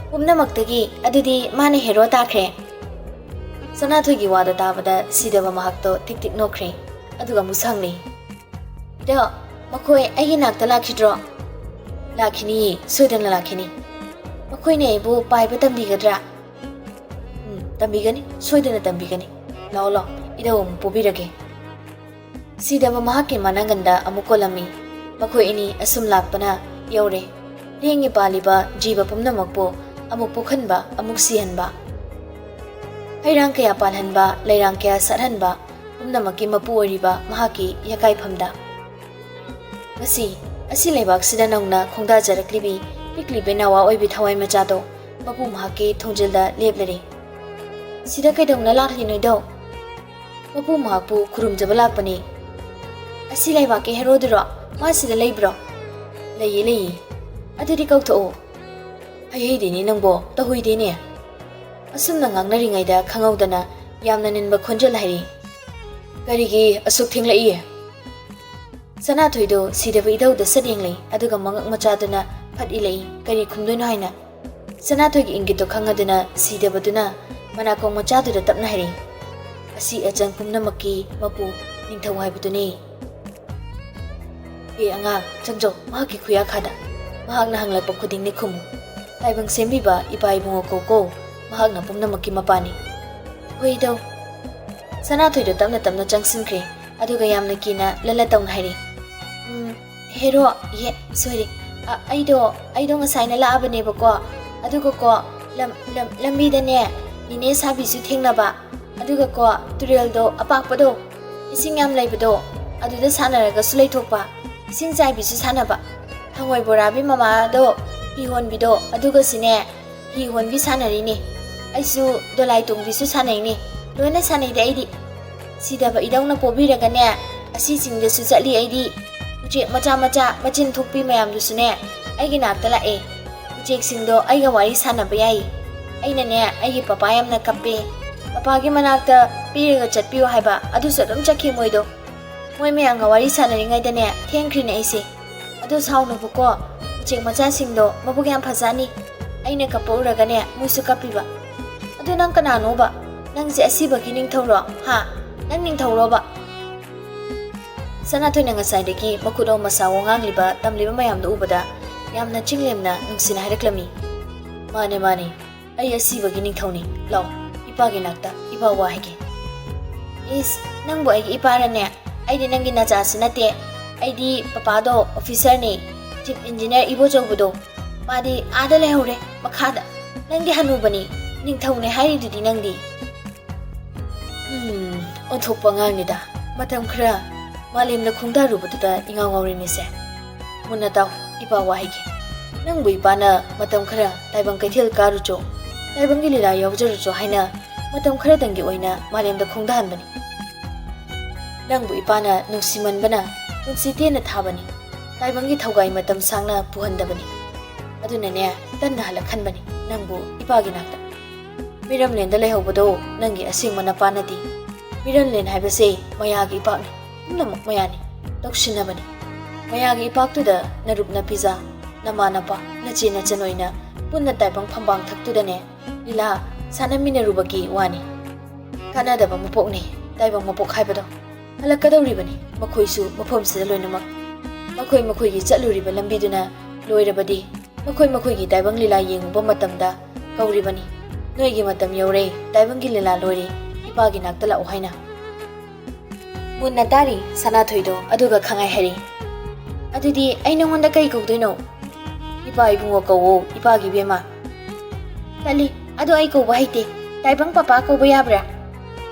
"ꯄꯨꯝꯅꯃꯛꯇꯒꯤ ꯑꯗꯨꯗꯤ ꯃꯥꯅ ꯍꯦꯔꯣ ꯇꯥꯈ꯭ꯔꯦ꯫" ꯁꯅꯥꯊꯣꯏꯒꯤ ꯋꯥꯗꯣ ꯇꯥꯕꯗ ꯁꯤꯗꯕ ꯃꯍꯥꯛꯇꯣ ꯇꯤꯛ ꯇꯤꯛ ꯅꯣꯛꯈ꯭ꯔꯦ꯫ ꯑꯗꯨꯒ ꯑꯃꯨꯛ ꯁꯪꯂꯦ꯫ "ꯏꯙꯧ, ꯃꯈꯣꯏ ꯑꯩꯒꯤ ꯅꯥꯛꯇ ꯂꯥꯛꯈꯤꯗ꯭ꯔꯣ?" "ꯂꯥꯛꯈꯤꯅꯤꯌꯦ, ꯁꯣꯏꯗꯅ ꯂꯥꯛꯈꯤꯅꯤ꯫" "ꯃꯈꯣꯏ ꯑꯩꯈꯣꯏꯅ ꯑꯩꯕꯨ ꯄꯥꯏꯕ ꯇꯝꯕꯤꯒꯗ꯭ꯔꯥ? ꯎꯝ, ꯇꯝꯕꯤꯒꯅꯤ, ꯁꯣꯏꯗꯅ ꯇꯝꯕꯤꯒꯅꯤ꯫ ꯂꯥꯛꯑꯣ, ꯂꯥꯛꯑꯣ, ꯏꯙꯧ ꯑꯃꯨꯛ ꯄꯣꯕꯤꯔꯒꯦ꯫ ꯁꯤꯗꯕ ꯃꯍꯥꯛꯀꯤ ꯃꯅꯥꯒꯟꯗ ꯑꯃꯨꯛ ꯀꯣꯜꯂꯝꯃꯤ꯫ ꯃꯈꯣꯏ ꯑꯅꯤ ꯑꯁꯨꯝ ꯂꯥꯛꯄꯅ ꯌꯧꯔꯦ꯫ ꯂꯦꯡꯉꯤ ꯄꯥꯜꯂꯤꯕ ꯖꯤꯕ ꯄꯨꯝꯅꯃꯛꯄꯨ ꯑꯃꯨꯛ ꯄꯣꯛꯍꯟꯕ, ꯑꯃꯨꯛ ꯁꯤꯍꯟꯕ, ꯍꯩꯔꯥꯡ ꯀꯌꯥ ꯄꯥꯜꯍꯟꯕ, ꯂꯩꯔꯥꯡ ꯀꯌꯥ ꯁꯥꯠꯍꯟꯕ ꯄꯨꯝꯅꯃꯛꯀꯤ ꯃꯄꯨ ꯑꯣꯏꯔꯤꯕ ꯃꯍꯥꯛꯀꯤ ꯌꯥꯀꯥꯏꯐꯝꯗ꯫ ꯉꯁꯤ ꯑꯁꯤ ꯂꯩꯕꯥꯛꯁꯤꯗ ꯅꯧꯅ ꯈꯣꯡꯗꯥꯖꯔꯛꯂꯤꯕꯤ ꯄꯤꯛꯂꯤꯕꯤ ꯅꯋꯥ ꯑꯣꯏꯕꯤ ꯊꯋꯥꯏ ꯃꯆꯥꯗꯣ ꯃꯄꯨ ꯃꯍꯥꯛꯀꯤ ꯊꯣꯡꯖꯤꯜꯗ ꯂꯦꯞꯂꯔꯦ꯫ "ꯁꯤꯗ ꯀꯩꯗꯧꯅ ꯂꯥꯛꯂꯤꯅꯣ, ꯏꯙꯧ?" "ꯃꯄꯨ ꯃꯍꯥꯛꯄꯨ ꯈꯨꯔꯨꯝꯖꯕ ꯂꯥꯛꯄꯅꯤ꯫" "ꯑꯁꯤ ꯂꯩꯕꯥꯛꯀꯤ ꯍꯦꯔꯣꯗꯨꯔꯣ? ꯃꯥ ꯁꯤꯗ ꯂꯩꯕ꯭ꯔꯣ?" "ꯂꯩꯌꯦ, ꯂꯩꯌꯦ꯫" "ꯑꯗꯨꯗꯤ ꯀꯧꯊꯣꯛꯑꯣ꯫" "ꯍꯩꯍꯩꯗꯦꯅꯦ ꯅꯪꯕꯣ, ꯇꯧꯍꯩꯗꯦꯅꯦ꯫" ꯑꯁꯨꯝꯅ ꯉꯥꯡꯅꯔꯤꯉꯩꯗ ꯈꯪꯍꯧꯗꯅ ꯌꯥꯝꯅ ꯅꯤꯟꯕ ꯈꯣꯟꯖꯦꯜ ꯍꯥꯏꯔꯤ꯫ "ꯀꯔꯤꯒꯤ ꯑꯁꯨꯛ ꯊꯦꯡꯂꯛꯏ?" ꯁꯅꯥꯊꯣꯏꯗꯣ ꯁꯤꯗꯕ ꯏꯙꯧꯗ ꯁꯠ ꯌꯦꯡꯂꯛꯏ, ꯑꯗꯨꯒ ꯃꯉꯛ ꯃꯆꯥꯗꯨꯅ ꯐꯠ ꯏꯜꯂꯛꯏ, ꯀꯔꯤ ꯈꯨꯝꯗꯣꯏꯅꯣ ꯍꯥꯏꯅ꯫ ꯁꯅꯥꯊꯣꯏꯒꯤ ꯏꯪꯒꯤꯠꯇꯣ ꯈꯪꯉꯗꯨꯅ ꯁꯤꯗꯕꯗꯨꯅ ꯃꯅꯥꯀꯣꯡ ꯃꯆꯥꯗꯨꯗ ꯇꯞꯅ ꯍꯥꯏꯔꯛꯏ, "ꯑꯁꯤ ꯑꯆꯪ ꯄꯨꯝꯅꯃꯛꯀꯤ ꯃꯄꯨ ꯅꯤꯡꯊꯧ ꯍꯥꯏꯕꯗꯨꯅꯤ꯫" "ꯑꯦ ꯑꯉꯥꯡ, ꯆꯪꯖꯧ, ꯃꯍꯥꯛꯀꯤ ꯈꯨꯌꯥꯈꯥꯗ꯫ ꯃꯍꯥꯛꯅ ꯍꯪꯂꯛꯄ ꯈꯨꯗꯤꯡꯅꯤ ꯈꯨꯝꯃꯨ꯫ ꯇꯥꯏꯕꯪ ꯁꯦꯝꯕꯤꯕ ꯏꯄꯥ ꯏꯕꯨꯡꯉꯣ ꯀꯧ ꯀꯧ, ꯃꯍꯥꯛꯅ ꯄꯨꯝꯅꯃꯛꯀꯤ ꯃꯄꯥꯅꯤ꯫" "ꯍꯣꯏ, ꯏꯙꯧ꯫" ꯁꯅꯥꯊꯣꯏꯗꯣ ꯇꯞꯅ ꯇꯞꯅ ꯆꯪꯁꯤꯟꯈ꯭ꯔꯦ, ꯑꯗꯨꯒ ꯌꯥꯝꯅ ꯀꯤꯅ ꯂꯜꯂ ꯇꯧꯅ ꯍꯥꯏꯔꯛꯏ, "ꯎꯝ, ꯍꯦꯔꯣ, ꯌꯦ, ꯁꯣꯏꯔꯦ꯫ ꯑ, ꯑꯩꯗꯣ, ꯑꯩꯗꯣ ꯉꯁꯥꯏꯅ ꯂꯥꯛꯑꯕꯅꯦꯕꯀꯣ꯫ ꯑꯗꯨꯒꯀꯣ, ꯂꯝ-, ꯂꯝ-, ꯂꯝꯕꯤꯗꯅꯦ, ꯅꯦꯅꯦ ꯁꯥꯕꯤꯁꯨ ꯊꯦꯡꯅꯕ꯫ ꯑꯗꯨꯒꯀꯣ, ꯇꯨꯔꯦꯜꯗꯣ ꯑꯄꯥꯛꯄꯗꯣ, ꯏꯁꯤꯡ ꯌꯥꯝ ꯂꯩꯕꯗꯣ, ꯑꯗꯨꯗ ꯁꯥꯟꯅꯔꯒꯁꯨ ꯂꯩꯊꯣꯛꯄ, ꯏꯁꯤꯡ ꯆꯥꯏꯕꯤꯁꯨ ꯁꯥꯟꯅꯕ꯫ ꯍꯪꯉꯣꯏ ꯕꯣꯔꯥꯕꯤ ꯃꯃꯥꯗꯣ, ꯍꯤ ꯍꯣꯟꯕꯤꯗꯣ, ꯑꯗꯨꯒꯁꯨꯅꯦ, ꯍꯤ ꯍꯣꯟꯕꯤ ꯁꯥꯟꯅꯔꯤꯅꯦ꯫ ꯑꯩꯁꯨ ꯗꯣꯂꯥꯏ ꯇꯣꯡꯕꯤꯁꯨ ꯁꯥꯟꯅꯩꯅꯦ꯫ ꯂꯣꯏꯅ ꯁꯥꯟꯅꯩꯗ ꯑꯩꯗꯤ꯫ ꯁꯤꯗꯕ ꯏꯙꯧꯅ ꯄꯣꯕꯤꯔꯒꯅꯦ, ꯑꯁꯤ ꯆꯤꯡꯗꯁꯨ ꯆꯠꯂꯤ ꯑꯩꯗꯤ꯫ ꯎꯆꯦꯛ ꯃꯆꯥ ꯃꯆꯥ ꯃꯆꯤꯟ ꯊꯣꯛꯄꯤ ꯃꯌꯥꯝꯗꯨꯁꯨꯅꯦ, ꯑꯩꯒꯤ ꯅꯥꯛꯇ ꯂꯥꯛꯑꯦ꯫ ꯎꯆꯦꯛꯁꯤꯡꯗꯣ ꯑꯩꯒ ꯋꯥꯔꯤ ꯁꯥꯟꯅꯕ ꯌꯥꯏ꯫ ꯑꯩꯅꯅꯦ, ꯑꯩꯒꯤ ꯄꯄꯥ ꯌꯥꯝꯅ ꯀꯞꯄꯦ꯫ ꯄꯄꯥꯒꯤ ꯃꯅꯥꯛꯇ ꯄꯤꯔꯒ ꯆꯠꯄꯤꯌꯨ ꯍꯥꯏꯕ, ꯑꯗꯨꯁꯨ ꯑꯗꯨꯝ ꯆꯠꯈꯤ ꯃꯣꯏꯗꯣ꯫ ꯃꯣꯏ ꯃꯌꯥꯝꯒ ꯋꯥꯔꯤ ꯁꯥꯟꯅꯔꯤꯉꯩꯗꯅꯦ, ꯊꯦꯡꯈ꯭ꯔꯤꯅꯦ ꯑꯩꯁꯦ꯫ ꯑꯗꯣ ꯁꯥꯎꯅꯨꯕꯀꯣ, ꯎꯆꯦꯛ ꯃꯆꯥꯁꯤꯡꯗꯣ ꯃꯕꯨꯛ ꯌꯥꯝ ꯐꯖꯅꯤ꯫ ꯑꯩꯅ ꯀꯞꯄ ꯎꯔꯒꯅꯦ, ꯃꯣꯏꯁꯨ ꯀꯞꯄꯤꯕ꯫ ꯑꯗꯣ ꯅꯪ ꯀꯅꯥꯅꯣꯕ? ꯅꯪꯁꯦ ꯑꯁꯤꯕꯒꯤ ꯅꯤꯡꯊꯧꯔꯣ? ꯍꯥ? ꯅꯪ ꯅꯤꯡꯊꯧꯔꯣꯕ?" ꯁꯅꯥꯊꯣꯏꯅ ꯉꯁꯥꯏꯗꯒꯤ ꯃꯈꯨꯠ ꯑꯣ ꯃꯁꯥ ꯑꯣ ꯉꯥꯡꯂꯤꯕ, ꯇꯝꯂꯤꯕ ꯃꯌꯥꯝꯗꯨ ꯎꯕꯗ ꯌꯥꯝꯅ ꯆꯤꯡꯂꯦꯝꯅ ꯅꯨꯡꯁꯤꯅ ꯍꯥꯏꯔꯛꯂꯝꯃꯤ꯫ "ꯃꯥꯅꯦ, ꯃꯥꯅꯦ, ꯑꯩ ꯑꯁꯤꯕꯒꯤ ꯅꯤꯡꯊꯧꯅꯤ꯫ ꯂꯥꯛꯑꯣ, ꯏꯄꯥꯒꯤ ꯅꯥꯛꯇ, ꯏꯄꯥ ꯋꯥ ꯍꯥꯏꯒꯦ꯫" "ꯏꯁ, ꯅꯪꯕꯨ ꯑꯩꯒꯤ ꯏꯄꯥꯔꯅꯦ? ꯑꯩꯗꯤ ꯅꯪꯒꯤ ꯅꯆꯥꯁꯨ ꯅꯠꯇꯦ꯫ ꯑꯩꯗꯤ ꯄꯄꯥꯗꯣ ꯑꯣꯐꯤꯁꯔꯅꯤ, ꯆꯤꯐ ꯏꯟꯖꯤꯅꯤꯌꯥꯔ ꯏꯕꯣꯆꯧꯕꯗꯣ꯫ ꯃꯥꯗꯤ ꯑꯥꯗ ꯂꯩꯍꯧꯔꯦ, ꯃꯈꯥꯗ꯫ ꯅꯪꯗꯤ ꯍꯅꯨꯕꯅꯤ, ꯅꯤꯡꯊꯧꯅꯦ ꯍꯥꯏꯔꯤꯗꯨꯗꯤ ꯅꯪꯗꯤ꯫" ꯎꯝ, ꯑꯣꯟꯊꯣꯛꯄ ꯑꯉꯥꯡꯅꯤꯗ꯫ ꯃꯇꯝ ꯈꯔ ꯃꯥꯂꯦꯝꯗ ꯈꯣꯡꯗꯥꯔꯨꯕꯗꯨꯗ ꯏꯉꯥꯎ ꯉꯥꯎꯔꯤꯅꯤꯁꯦ꯫ ꯃꯨꯟꯅ ꯇꯥꯎ, ꯏꯄꯥ ꯋꯥ ꯍꯥꯏꯒꯦ꯫ ꯅꯪꯕꯨ ꯏꯄꯥꯅ ꯃꯇꯝ ꯈꯔ ꯇꯥꯏꯕꯪ ꯀꯩꯊꯦꯜ ꯀꯥꯔꯨꯆꯣ, ꯇꯥꯏꯕꯪꯒꯤ ꯂꯤꯂꯥ ꯌꯥꯎꯖꯔꯨꯆꯣ ꯍꯥꯏꯅ ꯃꯇꯝ ꯈꯔꯗꯪꯒꯤ ꯑꯣꯏꯅ ꯃꯥꯂꯦꯝꯗ ꯈꯣꯡꯗꯥꯍꯟꯕꯅꯤ꯫ ꯅꯪꯕꯨ ꯏꯄꯥꯅ ꯅꯨꯡꯁꯤꯃꯟꯕꯅ ꯄꯨꯟꯁꯤ ꯇꯦꯟꯅ ꯊꯥꯕꯅꯤ꯫ ꯇꯥꯏꯕꯪꯒꯤ ꯊꯧꯒꯥꯏ ꯃꯇꯝ ꯁꯥꯡꯅ ꯄꯨꯍꯟꯗꯕꯅꯤ꯫ ꯑꯗꯨꯅꯅꯦ, ꯇꯟꯅ ꯍꯜꯂꯛꯍꯟꯕꯅꯤ ꯅꯪꯕꯨ ꯏꯄꯥꯒꯤ ꯅꯥꯛꯇ꯫ ꯃꯤꯔꯝꯂꯦꯟꯗ ꯂꯩꯍꯧꯕꯗꯣ ꯅꯪꯒꯤ ꯑꯁꯦꯡꯕ ꯅꯄꯥ ꯅꯠꯇꯦ꯫ ꯃꯤꯔꯝꯂꯦꯟ ꯍꯥꯏꯕꯁꯦ ꯃꯌꯥꯒꯤ ꯏꯄꯥꯛꯅꯤ꯫ ꯄꯨꯝꯅꯃꯛ ꯃꯌꯥꯅꯤ꯫ ꯂꯧꯁꯤꯟꯅꯕꯅꯤ꯫ ꯃꯌꯥꯒꯤ ꯏꯄꯥꯛꯇꯨꯗ ꯅꯔꯨꯞ ꯅꯄꯤꯖꯥ, ꯅꯃꯥ ꯅꯄꯥ, ꯅꯆꯦ ꯅꯆꯟ ꯑꯣꯏꯅ ꯄꯨꯟꯅ ꯇꯥꯏꯕꯪ ꯐꯝꯕꯥꯡ ꯊꯛꯇꯨꯗꯅꯦ ꯂꯤꯂꯥ ꯁꯥꯟꯅꯃꯤꯟꯅꯔꯨꯕꯒꯤ ꯋꯥꯅꯤ꯫ ꯀꯥꯟꯅꯗꯕ ꯃꯄꯣꯛꯅꯤ ꯇꯥꯏꯕꯪ ꯃꯄꯣꯛ ꯍꯥꯏꯕꯗꯣ꯫ ꯍꯜꯂꯛꯀꯗꯧꯔꯤꯕꯅꯤ ꯃꯈꯣꯏꯁꯨ ꯃꯐꯝꯁꯤꯗ ꯂꯣꯏꯅꯃꯛ꯫ ꯃꯈꯣꯏ ꯃꯈꯣꯏꯒꯤ ꯆꯠꯂꯨꯔꯤꯕ ꯂꯝꯕꯤꯗꯨꯅ ꯂꯣꯏꯔꯕꯗꯤ ꯃꯈꯣꯏ ꯃꯈꯣꯏꯒꯤ ꯇꯥꯏꯕꯪ ꯂꯤꯂꯥ ꯌꯦꯡꯉꯨꯕ ꯃꯇꯝꯗ ꯀꯧꯔꯤꯕꯅꯤ꯫ "ꯅꯣꯏꯒꯤ ꯃꯇꯝ ꯌꯧꯔꯦ, ꯇꯥꯏꯕꯪꯒꯤ ꯂꯤꯂꯥ ꯂꯣꯏꯔꯦ, ꯏꯄꯥꯒꯤ ꯅꯥꯛꯇ ꯂꯥꯛꯎ" ꯍꯥꯏꯅ꯫ ꯃꯨꯟꯅ ꯇꯥꯔꯤ ꯁꯅꯥꯊꯣꯏꯗꯣ, ꯑꯗꯨꯒ ꯈꯪꯉꯥꯏ ꯍꯥꯏꯔꯤ, "ꯑꯗꯨꯗꯤ ꯑꯩ ꯅꯉꯣꯟꯗ ꯀꯩ ꯀꯧꯗꯣꯏꯅꯣ?" "ꯏꯄꯥ ꯏꯕꯨꯡꯉꯣ ꯀꯧꯋꯣ, ꯏꯄꯥꯒꯤ ꯏꯕꯦꯝꯃ꯫" "ꯇꯜꯂꯤ, ꯑꯗꯨ ꯑꯩ ꯀꯧꯕ ꯍꯩꯇꯦ꯫ ꯇꯥꯏꯕꯪ ꯄꯄꯥ ꯀꯧꯕ ꯌꯥꯕ꯭ꯔꯥ?"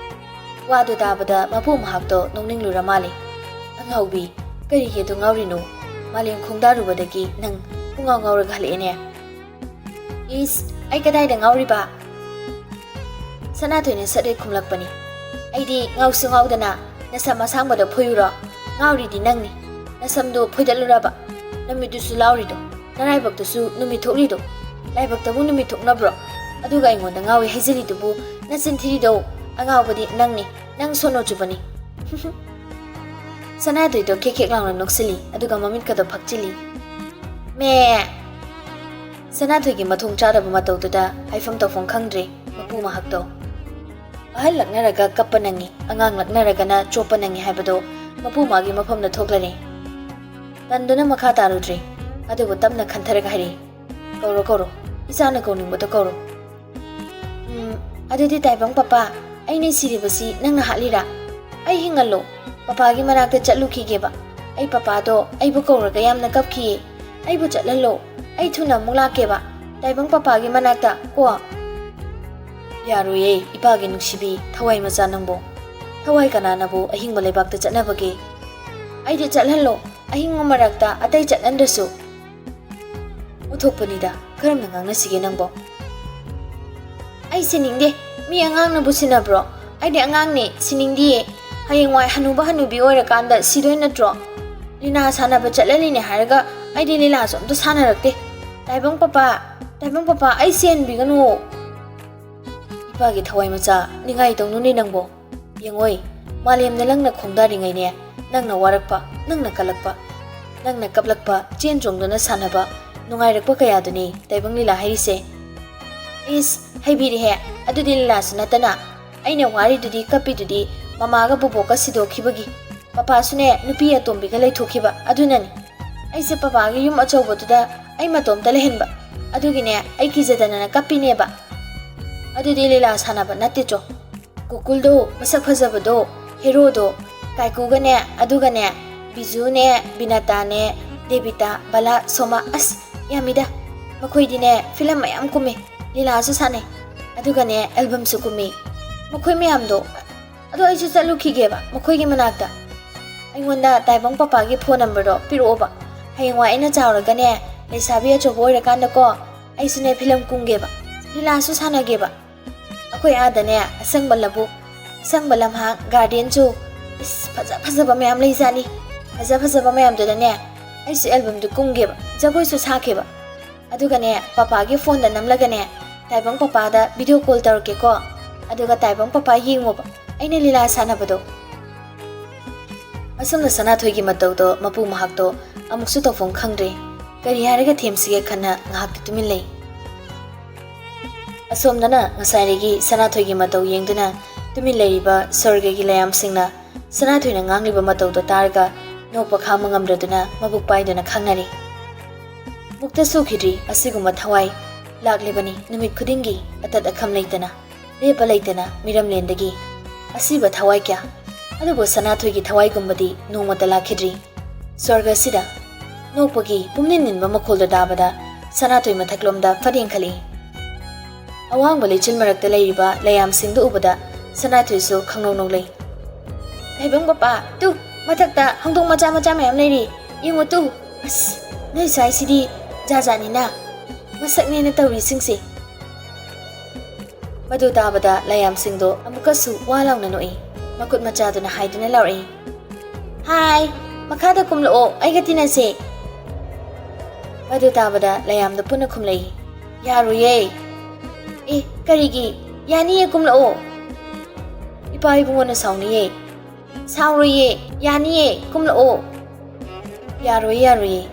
ꯋꯥꯗꯨ ꯇꯥꯕꯗ ꯃꯄꯨ ꯃꯍꯥꯛꯇꯣ ꯅꯣꯛꯅꯤꯡꯂꯨꯔ ꯃꯥꯜꯂꯦ꯫ "ꯑꯉꯥꯎꯕꯤ, ꯀꯔꯤꯒꯤ ꯑꯗꯨ ꯉꯥꯎꯔꯤꯅꯣ? ꯃꯥꯂꯦꯝ ꯈꯣꯡꯗꯥꯔꯨꯕꯗꯒꯤ ꯅꯪ ꯄꯨꯡꯉꯥꯎ ꯉꯥꯎꯔꯒ ꯍꯜꯂꯛꯑꯦꯅꯦ꯫" "ꯏꯁ, ꯑꯩ ꯀꯗꯥꯏꯗ ꯉꯥꯎꯔꯤꯕ?" ꯁꯅꯥꯊꯣꯏꯅ ꯁꯠ ꯍꯦꯛ ꯈꯨꯝꯂꯛꯄꯅꯤ꯫ "ꯑꯩꯗꯤ ꯉꯥꯎꯁꯨ ꯉꯥꯎꯗꯅ ꯅꯁꯝ ꯑꯁꯥꯡꯕꯗꯣ ꯐꯣꯏꯌꯨꯔꯣ? ꯉꯥꯎꯔꯤꯗꯤ ꯅꯪꯅꯤ꯫ ꯅꯁꯝꯗꯣ ꯐꯣꯏꯗꯠꯂꯨꯔꯕ? ꯅꯃꯤꯠꯇꯨꯁꯨ ꯂꯥꯎꯔꯤꯗꯣ, ꯅꯔꯥꯏꯕꯛꯇꯨꯁꯨ ꯅꯨꯃꯤꯠ ꯊꯣꯛꯂꯤꯗꯣ, ꯂꯥꯏꯕꯛꯇꯕꯨ ꯅꯨꯃꯤꯠ ꯊꯣꯛꯅꯕ꯭ꯔꯣ? ꯑꯗꯨꯒ ꯑꯩꯉꯣꯟꯗ ꯉꯥꯎꯏ ꯍꯥꯏꯖꯔꯤꯗꯨꯕꯨ ꯅꯆꯤꯟ ꯊꯤꯔꯤꯗꯣ꯫ ꯑꯉꯥꯎꯕꯗꯤ ꯅꯪꯅꯤ, ꯅꯪ ꯁꯣꯅꯣ ꯆꯨꯕꯅꯤ꯫" ꯁꯅꯥꯊꯣꯏꯗꯣ ꯈꯦꯛ ꯈꯦꯛ ꯂꯥꯎꯅ ꯅꯣꯛꯁꯤꯜꯂꯤ, ꯑꯗꯨꯒ ꯃꯃꯤꯠꯀꯗꯣ ꯐꯛꯆꯤꯜꯂꯤ꯫ "ꯃꯦ!" ꯁꯅꯥꯊꯣꯏꯒꯤ ꯃꯊꯣꯡ ꯆꯥꯗꯕ ꯃꯇꯧꯗꯨꯗ ꯍꯥꯏꯐꯝ ꯇꯧꯐꯝ ꯈꯪꯗ꯭ꯔꯦ ꯃꯄꯨ ꯃꯍꯥꯛꯇꯣ꯫ ꯑꯍꯜ ꯂꯛꯅꯔꯒ ꯀꯞꯄ ꯅꯪꯉꯤ, ꯑꯉꯥꯡ ꯂꯛꯅꯔꯒꯅ ꯆꯣꯞꯄ ꯅꯪꯉꯤ ꯍꯥꯏꯕꯗꯣ ꯃꯄꯨ ꯃꯥꯒꯤ ꯃꯐꯝꯗ ꯊꯣꯛꯂꯔꯦ꯫ ꯇꯟꯗꯨꯅ ꯃꯈꯥ ꯇꯥꯔꯨꯗ꯭ꯔꯦ, ꯑꯗꯨꯕꯨ ꯇꯞꯅ ꯈꯟꯊꯔꯒ ꯍꯥꯏꯔꯛꯏ, "ꯀꯧꯔꯣ, ꯀꯧꯔꯣ, ꯏꯆꯥꯅ ꯀꯧꯅꯤꯡꯕꯗꯣ ꯀꯧꯔꯣ꯫ ꯎꯝ, ꯑꯗꯨꯗꯤ ꯇꯥꯏꯕꯪ ꯄꯄꯥ, ꯑꯩꯅ ꯁꯤꯔꯤꯕꯁꯤ ꯅꯪꯅ ꯍꯥꯠꯂꯤꯔꯥ? ꯑꯩ ꯍꯤꯡꯍꯜꯂꯣ꯫ ꯄꯄꯥꯒꯤ ꯃꯅꯥꯛꯇ ꯆꯠꯂꯨꯈꯤꯒꯦꯕ꯫ ꯑꯩ ꯄꯄꯥꯗꯣ ꯑꯩꯕꯨ ꯀꯧꯔꯒ ꯌꯥꯝꯅ ꯀꯞꯈꯤꯌꯦ꯫ ꯑꯩꯕꯨ ꯆꯠꯍꯜꯂꯣ꯫ ꯑꯩ ꯊꯨꯅ ꯑꯃꯨꯛ ꯂꯥꯛꯀꯦꯕ꯫ ꯇꯥꯏꯕꯪ ꯄꯄꯥꯒꯤ ꯃꯅꯥꯛꯇ ꯀꯣ꯫ ꯌꯥꯔꯣꯏꯌꯦ, ꯏꯄꯥꯒꯤ ꯅꯨꯡꯁꯤꯕꯤ, ꯊꯋꯥꯏ ꯃꯆꯥ ꯅꯪꯕꯣ꯫ ꯊꯋꯥꯏ ꯀꯅꯥꯅꯕꯨ ꯑꯍꯤꯡꯕ ꯂꯩꯕꯥꯛꯇ ꯆꯠꯅꯕꯒꯦ? ꯑꯩꯗꯤ ꯆꯠꯍꯜꯂꯣ, ꯑꯍꯤꯡꯕ ꯃꯔꯛꯇ ꯑꯇꯩ ꯆꯠꯍꯟꯗ꯭ꯔꯁꯨ꯫ ꯎꯊꯣꯛꯄꯅꯤꯗ, ꯀꯔꯝꯅ ꯉꯥꯡꯅꯁꯤꯒꯦ ꯅꯪꯕꯣ? ꯑꯩ ꯁꯤꯅꯤꯡꯗꯦ꯫ ꯃꯤ ꯑꯉꯥꯡꯅꯕꯨ ꯁꯤꯟꯅꯕ꯭ꯔꯣ? ꯑꯩꯗꯤ ꯑꯉꯥꯡꯅꯦ, ꯁꯤꯅꯤꯡꯗꯤꯌꯦ꯫ ꯍꯌꯦꯡꯋꯥꯏ ꯍꯅꯨꯕ ꯍꯅꯨꯕꯤ ꯑꯣꯏꯔꯀꯥꯟꯗ ꯁꯤꯗꯣꯏ ꯅꯠꯇ꯭ꯔꯣ? ꯂꯤꯂꯥ ꯁꯥꯟꯅꯕ ꯆꯠꯂꯅꯤꯅꯦ ꯍꯥꯏꯔꯒ ꯑꯩꯗꯤ ꯂꯤꯂꯥꯁꯨ ꯑꯝꯇ ꯁꯥꯟꯅꯔꯛꯇꯦ꯫ ꯇꯥꯏꯕꯪ ꯄꯄꯥ, ꯇꯥꯏꯕꯪ ꯄꯄꯥ, ꯑꯩ ꯁꯤꯍꯟꯕꯤꯒꯅꯨ꯫ ꯏꯄꯥꯒꯤ ꯊꯋꯥꯏ ꯃꯆꯥ, ꯅꯤꯡꯉꯥꯏ ꯇꯧꯅꯨꯅꯦ ꯅꯪꯕꯣ꯫ ꯌꯦꯡꯉꯣꯏ, ꯃꯥꯂꯦꯝꯗ ꯅꯪꯅ ꯈꯣꯡꯗꯥꯔꯤꯉꯩꯅꯦ, ꯅꯪꯅ ꯋꯥꯔꯛꯄ, ꯅꯪꯅ ꯀꯜꯂꯛꯄ, ꯅꯪꯅ ꯀꯞꯂꯛꯄ, ꯆꯦꯟ ꯆꯣꯡꯗꯨꯅ ꯁꯥꯟꯅꯕ, ꯅꯨꯡꯉꯥꯏꯔꯛꯄ ꯀꯌꯥꯗꯨꯅꯤ ꯇꯥꯏꯕꯪ ꯂꯤꯂꯥ ꯍꯥꯏꯔꯤꯁꯦ꯫ ꯏꯁ, ꯍꯩꯕꯤꯔꯦꯍꯦ꯫ ꯑꯗꯨꯗꯤ ꯂꯤꯂꯥꯁꯨ ꯅꯠꯇꯅ꯫ ꯑꯩꯅ ꯋꯥꯔꯤꯗꯨꯗꯤ, ꯀꯞꯄꯤꯗꯨꯗꯤ ꯃꯃꯥꯒ ꯕꯣꯕꯣꯛꯀ ꯁꯤꯗꯣꯛꯈꯤꯕꯒꯤ꯫ ꯄꯄꯥꯁꯨꯅꯦ, ꯅꯨꯄꯤ ꯑꯇꯣꯝꯕꯤꯒ ꯂꯩꯊꯣꯛꯈꯤꯕ ꯑꯗꯨꯅꯅꯤ꯫ ꯑꯩꯁꯦ ꯄꯄꯥꯒꯤ ꯌꯨꯝ ꯑꯆꯧꯕꯗꯨꯗ ꯑꯩ ꯃꯇꯣꯝꯇ ꯂꯩꯍꯟꯕ꯫ ꯑꯗꯨꯒꯤꯅꯦ, ꯑꯩ ꯀꯤꯖꯗꯅꯅ ꯀꯞꯄꯤꯅꯦꯕ꯫ ꯑꯗꯨꯗꯤ ꯂꯤꯂꯥ ꯁꯥꯟꯅꯕ ꯅꯠꯇꯦꯆꯣ꯫ ꯒꯣꯀꯨꯜꯗꯣ, ꯃꯁꯛ ꯐꯖꯕꯗꯣ, ꯍꯦꯔꯣꯗꯣ, ꯀꯥꯏꯀꯨꯒꯅꯦ, ꯑꯗꯨꯒꯅꯦ, ꯕꯤꯖꯨꯅꯦ, ꯕꯤꯅꯥꯇꯥꯅꯦ, ꯗꯦꯕꯤꯇꯥ, ꯕꯂꯥ, ꯁꯣꯃꯥ, ꯑꯁ, ꯌꯥꯝꯃꯤꯗ꯫ ꯃꯈꯣꯏꯗꯤꯅꯦ, ꯐꯤꯂꯝ ꯃꯌꯥꯝ ꯀꯨꯝꯃꯤ, ꯂꯤꯂꯥꯁꯨ ꯁꯥꯟꯅꯩ, ꯑꯗꯨꯒꯅꯦ, ꯑꯦꯜꯕꯝꯁꯨ ꯀꯨꯝꯃꯤ꯫ ꯃꯈꯣꯏ ꯃꯌꯥꯝꯗꯣ, ꯑꯗꯣ ꯑꯩꯁꯨ ꯆꯠꯂꯨꯈꯤꯒꯦꯕ ꯃꯈꯣꯏꯒꯤ ꯃꯅꯥꯛꯇ꯫ ꯑꯩꯉꯣꯟꯗ ꯇꯥꯏꯕꯪ ꯄꯄꯥꯒꯤ ꯐꯣꯟ ꯅꯝꯕꯔꯗꯣ ꯄꯤꯔꯛꯑꯣꯕ꯫ ꯍꯌꯦꯡꯋꯥꯏ ꯑꯩꯅ ꯆꯥꯎꯔꯒꯅꯦ, ꯂꯩꯁꯥꯕꯤ ꯑꯆꯧꯕ ꯑꯣꯏꯔꯀꯥꯟꯗꯀꯣ, ꯑꯩꯁꯨꯅꯦ, ꯐꯤꯂꯝ ꯀꯨꯝꯒꯦꯕ, ꯂꯤꯂꯥꯁꯨ ꯁꯥꯟꯅꯒꯦꯕ꯫ ꯑꯩꯈꯣꯏ ꯑꯥꯗꯅꯦ, ꯑꯁꯪꯕ ꯂꯧꯕꯨꯛ, ꯑꯁꯪꯕ ꯂꯝꯍꯥꯡ, ꯒꯥꯔꯗꯦꯟꯁꯨ, ꯏꯁ, ꯐꯖ ꯐꯖꯕ ꯃꯌꯥꯝ ꯂꯩꯖꯥꯠꯅꯤ꯫ ꯐꯖ ꯐꯖꯕ ꯃꯌꯥꯝꯗꯨꯗꯅꯦ, ꯑꯩꯁꯨ ꯑꯦꯜꯕꯝꯗꯨ ꯀꯨꯝꯒꯦꯕ, ꯖꯒꯣꯏꯁꯨ ꯁꯥꯒꯦꯕ꯫ ꯑꯗꯨꯒꯅꯦ, ꯄꯄꯥꯒꯤ ꯐꯣꯟꯗ ꯅꯝꯂꯒꯅꯦ, ꯇꯥꯏꯕꯪ ꯄꯄꯥꯗ ꯚꯤꯗꯤꯑꯣ ꯀꯣꯜ ꯇꯧꯔꯛꯀꯦꯀꯣ꯫ ꯑꯗꯨꯒ ꯇꯥꯏꯕꯪ ꯄꯄꯥ ꯌꯦꯡꯉꯣꯕ, ꯑꯩꯅ ꯂꯤꯂꯥ ꯁꯥꯟꯅꯕꯗꯣ꯫ ꯑꯁꯨꯝꯅ ꯁꯅꯥꯊꯣꯏꯒꯤ ꯃꯇꯧꯗꯣ ꯃꯄꯨ ꯃꯍꯥꯛꯇꯣ ꯑꯃꯨꯛꯁꯨ ꯇꯧꯐꯝ ꯈꯪꯗ꯭ꯔꯦ꯫ ꯀꯔꯤ ꯍꯥꯏꯔꯒ ꯊꯦꯝꯁꯤꯒꯦ ꯈꯟꯅ ꯉꯥꯏꯍꯥꯛꯇꯤ ꯇꯨꯃꯤꯟ ꯂꯩ꯫ ꯑꯁꯣꯝꯗꯅ ꯉꯁꯥꯏꯗꯒꯤ ꯁꯅꯥꯊꯣꯏꯒꯤ ꯃꯇꯧ ꯌꯦꯡꯗꯨꯅ ꯇꯨꯃꯤꯟ ꯂꯩꯔꯤꯕ ꯁ꯭ꯋꯔꯒꯒꯤ ꯂꯥꯏꯌꯥꯝꯁꯤꯡꯅ ꯁꯅꯥꯊꯣꯏꯅ ꯉꯥꯡꯂꯤꯕ ꯃꯇꯧꯗꯣ ꯇꯥꯔꯒ ꯅꯣꯛꯄ ꯈꯥꯡꯕ ꯉꯝꯗ꯭ꯔꯗꯨꯅ ꯃꯕꯨꯛ ꯄꯥꯏꯗꯨꯅ ꯈꯥꯡꯅꯔꯤ꯫ ꯃꯨꯛꯇ ꯁꯨꯈꯤꯗ꯭ꯔꯤ ꯑꯁꯤꯒꯨꯝꯕ ꯊꯋꯥꯏ꯫ ꯂꯥꯛꯂꯤꯕꯅꯤ ꯅꯨꯃꯤꯠ ꯈꯨꯗꯤꯡꯒꯤ ꯑꯇꯠ ꯑꯈꯝ ꯂꯩꯇꯅ, ꯂꯦꯞꯄ ꯂꯩꯇꯅ ꯃꯤꯔꯝꯂꯦꯟꯗꯒꯤ꯫ ꯑꯁꯤꯕ ꯊꯋꯥꯏ ꯀꯌꯥ, ꯑꯗꯨꯕꯨ ꯁꯅꯥꯊꯣꯏꯒꯤ ꯊꯋꯥꯏꯒꯨꯝꯕꯗꯤ ꯅꯣꯡꯃꯇ ꯂꯥꯛꯈꯤꯗ꯭ꯔꯤ꯫ ꯁ꯭ꯋꯔꯒꯁꯤꯗ ꯅꯣꯛꯄꯒꯤ ꯄꯨꯝꯅꯤꯟ ꯅꯤꯟꯕ ꯃꯈꯣꯜꯗꯨ ꯇꯥꯕꯗ ꯁꯅꯥꯊꯣꯏ ꯃꯊꯛꯂꯣꯝꯗ ꯐꯠ ꯌꯦꯡꯈꯠꯂꯛꯏ꯫ ꯑꯋꯥꯡꯕ ꯂꯩꯆꯤꯜ ꯃꯔꯛꯇ ꯂꯩꯔꯤꯕ ꯂꯩꯌꯥꯝꯁꯤꯡꯗꯨ ꯎꯕꯗ ꯁꯅꯥꯊꯣꯏꯁꯨ ꯈꯪꯅꯧ ꯅꯣꯛꯂꯛꯏ꯫ "ꯇꯥꯏꯕꯪ ꯄꯄꯥ, ꯇꯨ, ꯃꯊꯛꯇ ꯍꯧꯗꯣꯡ ꯃꯆꯥ ꯃꯆꯥ ꯃꯌꯥꯝ ꯂꯩꯔꯤ, ꯌꯦꯡꯉꯨ ꯇꯨ꯫ ꯑꯁ, ꯅꯣꯏ ꯁ꯭ꯋꯥꯏꯁꯤꯗꯤ ꯖꯥꯠ ꯖꯥꯠꯅꯤꯅ, ꯃꯁꯛꯅꯦꯅ ꯇꯧꯔꯤꯁꯤꯡꯁꯦ꯫" ꯃꯗꯨ ꯇꯥꯕꯗ ꯂꯩꯌꯥꯝꯁꯤꯡꯗꯣ ꯑꯃꯨꯛꯀꯁꯨ ꯋꯥ ꯂꯥꯎꯅ ꯅꯣꯛꯏ꯫ ꯃꯈꯨꯠ ꯃꯆꯥꯗꯨꯅ ꯍꯥꯏꯗꯨꯅ ꯂꯥꯎꯔꯛꯏ, "ꯍꯥꯏ, ꯃꯈꯥꯗ ꯀꯨꯝꯂꯛꯑꯣ, ꯑꯩꯒ ꯇꯤꯟꯅꯁꯦ꯫" ꯃꯗꯨ ꯇꯥꯕꯗ ꯂꯩꯌꯥꯝꯗꯣ ꯄꯨꯟꯅ ꯈꯨꯝꯂꯛꯏ, "ꯌꯥꯔꯣꯏꯌꯦ꯫" "ꯑꯦ, ꯀꯔꯤꯒꯤ? ꯌꯥꯅꯤꯌꯦ, ꯀꯨꯝꯂꯛꯑꯣ꯫" "ꯏꯄꯥ ꯏꯕꯨꯡꯉꯣꯅ ꯁꯥꯎꯅꯤꯌꯦ꯫" "ꯁꯥꯎꯔꯣꯏꯌꯦ, ꯌꯥꯅꯤꯌꯦ, ꯀꯨꯝꯂꯛꯑꯣ꯫" "ꯌꯥꯔꯣꯏꯌꯦ, ꯌꯥꯔꯣꯏꯌꯦ꯫"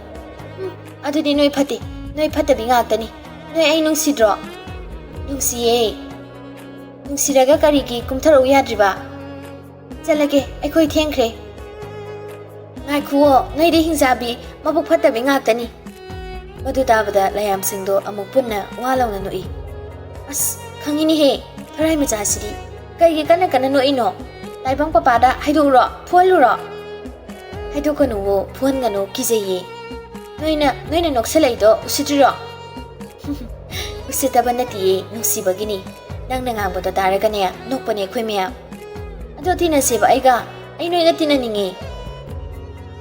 "ꯎꯝ, ꯑꯗꯨꯗꯤ ꯅꯣꯏ ꯐꯠꯇꯦ, ꯅꯣꯏ ꯐꯠꯇꯕꯤ ꯉꯥꯛꯇꯅꯤ, ꯅꯣꯏ ꯑꯩ ꯅꯨꯡꯁꯤꯗ꯭ꯔꯣ?" "ꯅꯨꯡꯁꯤꯌꯦ꯫" "ꯅꯨꯡꯁꯤꯔꯒ ꯀꯔꯤꯒꯤ ꯀꯨꯝꯊꯔꯛꯎ ꯌꯥꯗ꯭ꯔꯤꯕ?" "ꯆꯠꯂꯒꯦ, ꯑꯩꯈꯣꯏ ꯊꯦꯡꯈ꯭ꯔꯦ꯫" "ꯉꯥꯏꯈꯨꯑꯣ, ꯅꯣꯏꯗꯤ ꯍꯤꯡꯆꯥꯕꯤ, ꯃꯕꯨꯛ ꯐꯠꯇꯕꯤ ꯉꯥꯛꯇꯅꯤ꯫" ꯃꯗꯨ ꯇꯥꯕꯗ ꯂꯩꯌꯥꯝꯁꯤꯡꯗꯣ ꯑꯃꯨꯛ ꯄꯨꯟꯅ ꯋꯥ ꯂꯥꯎꯅ ꯅꯣꯛꯏ꯫ "ꯑꯁ, ꯈꯪꯉꯤꯅꯦꯍꯦ, ꯐꯔꯥꯏ ꯃꯆꯥꯁꯤꯗꯤ꯫ ꯀꯩꯒꯤ ꯀꯟꯅ ꯀꯟꯅ ꯅꯣꯛꯏꯅꯣ? ꯇꯥꯏꯕꯪ ꯄꯄꯥꯗ ꯍꯥꯏꯗꯣꯛꯎꯔꯣ, ꯐꯨꯍꯜꯂꯨꯔꯣ?" "ꯍꯥꯏꯗꯣꯛꯀꯅꯨꯋꯣ, ꯐꯨꯍꯟꯒꯅꯨ, ꯀꯤꯖꯩꯌꯦ꯫" "ꯅꯣꯏꯅ, ꯅꯣꯏꯅ ꯅꯣꯛꯁꯜꯂꯛꯏꯗꯣ ꯎꯁꯤꯠꯇ꯭ꯔꯤꯔꯣ?" "ꯎꯁꯤꯠꯇꯕ ꯅꯠꯇꯤꯌꯦ, ꯅꯨꯡꯁꯤꯕꯒꯤꯅꯤ꯫ ꯅꯪꯅ ꯉꯥꯡꯕꯗꯣ ꯇꯥꯔꯒꯅꯦ, ꯅꯣꯛꯄꯅꯦ ꯑꯩꯈꯣꯏ ꯃꯌꯥꯝ꯫" "ꯑꯗꯣ ꯇꯤꯟꯅꯁꯦꯕ ꯑꯩꯒ, ꯑꯩ ꯅꯣꯏꯒ ꯇꯤꯟꯅꯅꯤꯡꯉꯦ꯫"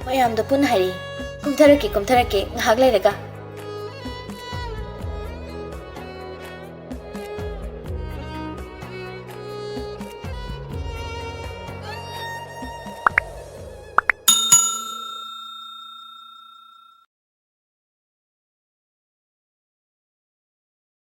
ꯃꯌꯥꯝꯗꯣ ꯄꯨꯟꯅ ꯍꯥꯏꯔꯛꯏ, "ꯀꯨꯝꯊꯔꯛꯀꯦ, ꯀꯨꯝꯊꯔꯛꯀꯦ, ꯉꯥꯏꯍꯥꯛ ꯂꯩꯔꯒ꯫